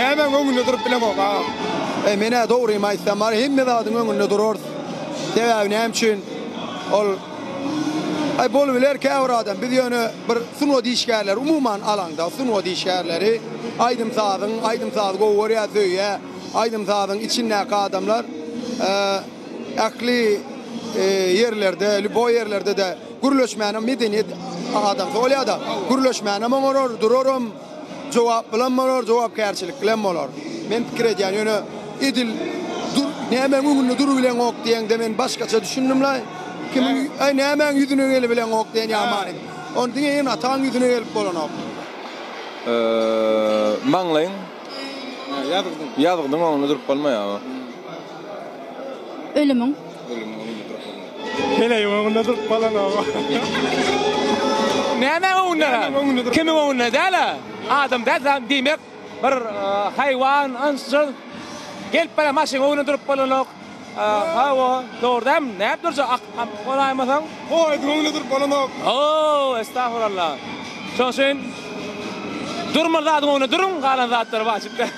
Nämäň öňünde durup bilemok agam. Eý menä dogrymy aýtsam bar hemme zadyň öňünde durarys. Sebäbi näme üçin ol Aý bolubiler käbir adam biz ýöne bir sungat işgärleri umuman alaňda sungat işgärleri aýdym sazyň aýdym sazy gowy görýär söýýär aýdym sazyň içindäki adamlar ähli ýerlerde lýuboý ýerlerde-de gürleşmänem medeniýet adamsy bolýar-da gürleşmänem oňarar duraram Jogap bilen bolar, jogapkärçilik bilen bolar. Men pikir edýän, ýöne edil dur, nämäň öňünde durubileňok diýeňde men başgaça düşündimlaý. Kimiň, aý nämäň ýüzüne gelibileňok diýen ýaly many. Ony diňe ene-ataň ýüzüne gelip bolanok. Maňlaýyň. Ýazgydyň. Ýazgydyň öňünde durup bolmaýar. Ölümiň. Ölümiň öňünde durup bolmaýar. Heleýiň öňünde durup bolanok. Nämäň öňünde? Kimiň öňünde däl-ä? Adam däl, diýmek, bir haýwan, yns-jyns gelip barýan maşynyň öňünde durup bolanok. Hawa, dogry dälmi? Nädip durjak ak bolaýmasaň? Poýeziň öňünde durup bolanok. Ho, estagfurallah. Şonuň üçin durmaly zadyň öňünde duruň, galan zatlar wajyp däl.